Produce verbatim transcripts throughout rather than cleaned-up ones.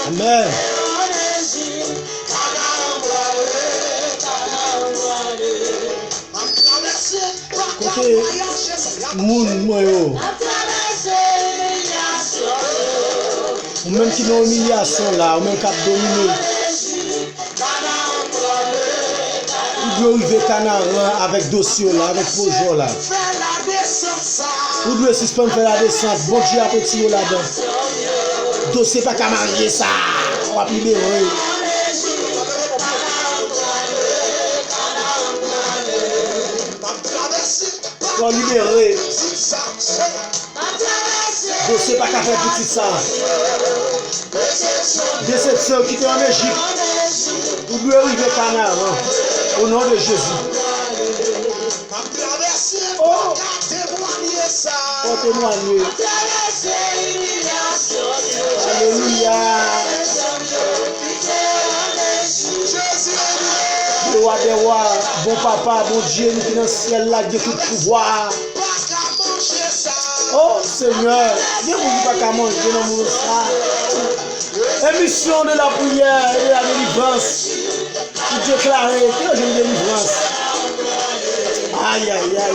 Amèn. Kote moun mwen yo? Ou menm ki nan imilyasyon la, ou menm k ap domine. Ou dwe rive Kanaran avèk dosye w la, avèk pwojè w la. Ou dwe sispann fè ladesant. Bondye ap retire w ladan. Dosye pa ka marye sa. W ap libere. Fò libere. Dosye pa ka fè pitit sa. Desepsyon ki te an Ejip. Ou dwe rive Kanaran. O non de Jezi. Oh! Fò temwanye. Alelouya. Dè wa dè wa, bon papa, Bondye nou ki nan syèl la, ki gen tout pouvwa. Oh, Senyè, gen moun ki pa ka manje nan moman sa. Emisyon de la priyè e de la delivrans. Ou deklare ke yo jwenn delivrans. Ayayay.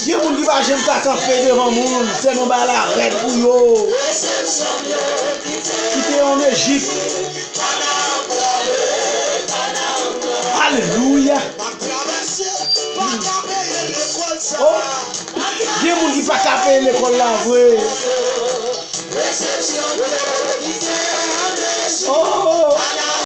Gen moun ki pa janm ka kanpe devan moun, tèlman bagay la rèd pou yo. Ki te an Ejip. Alelouya. Oh, gen moun ki pa ka peye lekòl la vre.